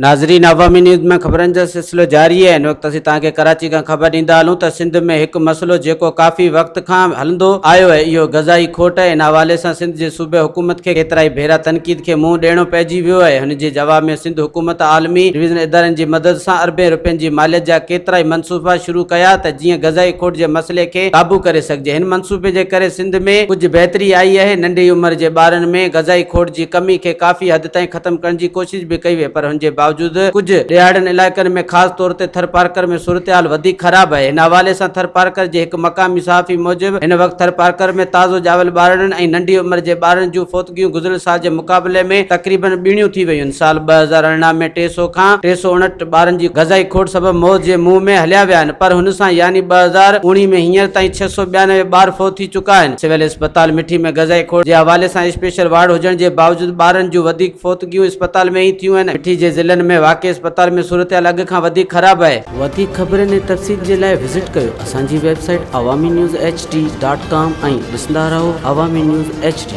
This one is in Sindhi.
ناظرين عوامي نيوز ۾ خبرن جو سلسلو جاري آهي هن وقت اسين توهان کي ڪراچي کان خبر ڏيندا هلون ته سنڌ ۾ هڪ مسئلو جيڪو ڪافي وقت کان هلندو آيو آهي اهو غذائي کوٽ آهي ان حوالي سان سنڌ جي صوبي حڪومت کي ڪيترائي ڀيرا تنقيد کي منهن ڏيڻو پئجي ويو آهي هن جي جواب ۾ سنڌ حڪومت عالمي ڊويزن ادارن جي مدد سان اربين رپين جي ماليت جا ڪيترائي منصوبا شروع ڪيا ته جيئن غذائي کوٽ جي مسئلي کي قابو ڪري سگهجي هن منصوبي جي ڪري سنڌ ۾ ڪجهه بهتري آئي آهي ننڍي عمر جي ٻارن ۾ غذائي کوٽ جي ڪمي کي ڪافي حد تائين ختم ڪرڻ جي ڪوشش به ڪئي وئي پر ان جي باوجود ڪجهه ڏهاڙن علائقن ۾ خاص طور تي ٿرپارڪر ۾ صورتحال وڌيڪ خراب آهي. هن حوالي سان ٿرپارڪر جي هڪ مقامي صحافي موجب هن وقت ٿرپارڪر ۾ تازو ڄاول ٻارڙن ۽ ننڍي عمر جي ٻارڙن جون فوتگيون گذريل سال جي مقابلي ۾ تقريبن ٻيڻيون ٿي ويون. سال 2018 ۾ 300 کان 359 ٻارن جي غذائي کوٽ سبب موت جي منهن ۾ هليا ويا آهن پر هن سان يعني 2019 ۾ هينئر تائين 692 ٻار فوت ٿي چڪا آهن. سول اسپتال مٺي ۾ غذائي کوٽ جي حوالي سان اسپيشل وارڊ هجڻ جي باوجود ٻارن جون وڌيڪ فوتگيون اسپتال ۾ ئي ٿيون آهن. مٺي جي ضلعن ۾ واقع اسپتال ۾ صورتحال اڳ کان وڌيڪ خراب آهي. وڌيڪ خبرن ۽ تفصيل جي لاء وزٽ ڪيو اسان جي website Awami news H D dot com ۽ ڏسندا رهو عوامي نيوز ايڇ ڊي.